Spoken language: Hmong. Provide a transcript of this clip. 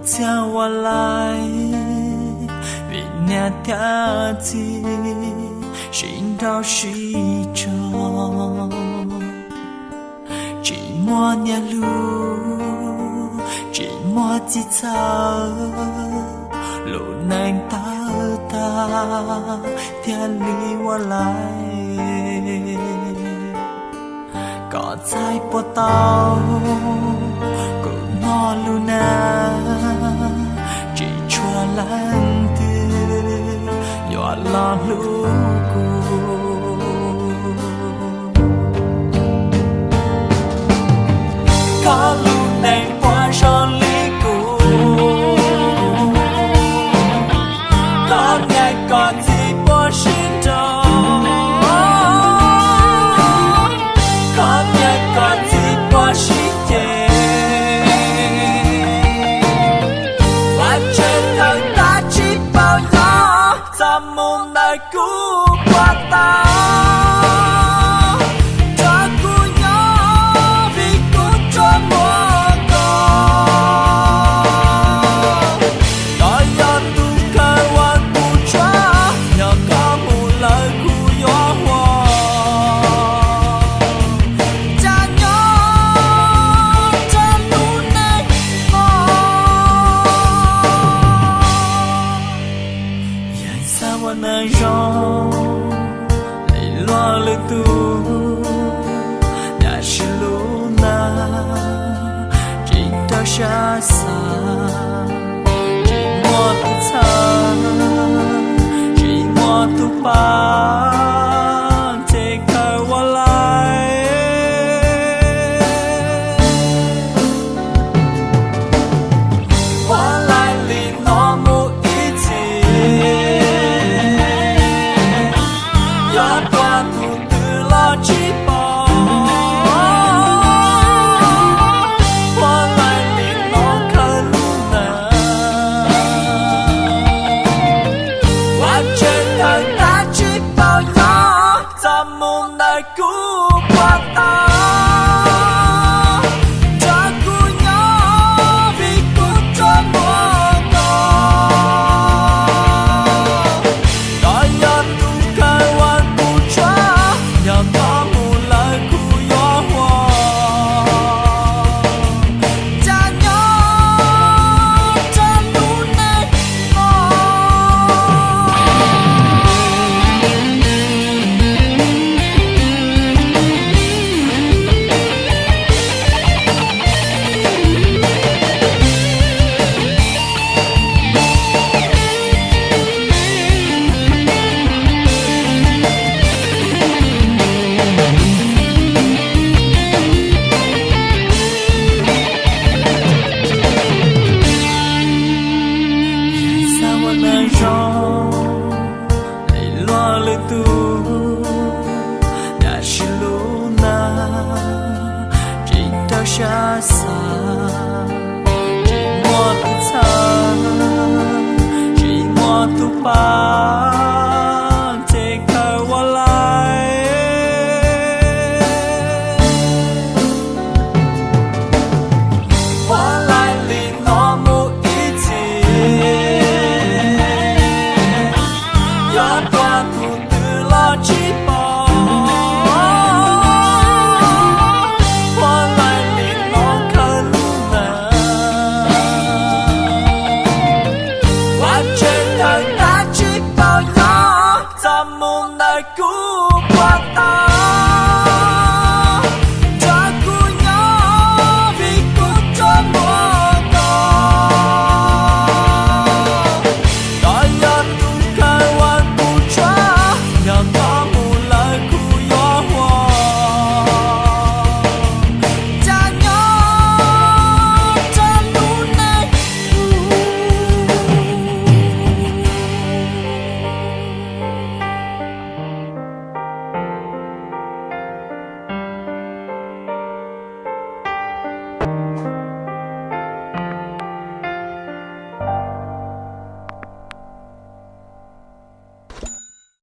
Txhiaj ua laib, vim niam thiab txiv sib nrauj sib tso, tsis muaj niam hlub, tsis muaj txiv txhawb, lub neej tawg tag thiaj li ua laib. Koj txhais puas tau kuv mog lub neej, tsis tshua leej twg yuav los hlub kuv. Koj lub neej puas zoo li kuv, koj niam koj txiv puas sib nrauj, koj niam koj txiv puas sib cem, ua tsev thawj tab tsis paub nyob, txoj moo ntawm kuv puas tau nrog kuv nyob, vim kuv tsuas muaj koj. Koj yog tus kawg uas kuv tsuas nyob, koj mus lawm kuv yuav huas cas nyob rau lub neej no. Yeej xav ua neeg zoo li luag lwm tus, tab sis lub neej tsis raws siab xav, tsis muaj tus txhawb, tsis muaj tus pab, ces kawg ua laib. Ua laib li no mus ib txhis, yuav tuaj tus twg los tsis pom. Ua laib li no kawg lub neej, ua tsev thawj tab tsis paub nyob, txoj moo ntawm kuv puas tau nrog kuv nyob, vim kuv tsuas muaj koj. Koj yog tus kawg uas kuv tsuas nyob, koj mus lawm kuv yuav huas cas nyob rau lub neej no. Xav ua neeg zoo li luag lwm tus, tab sis lub neej tsis raws siab xav, tsis muaj tus txhawb, tsis muaj tus pab,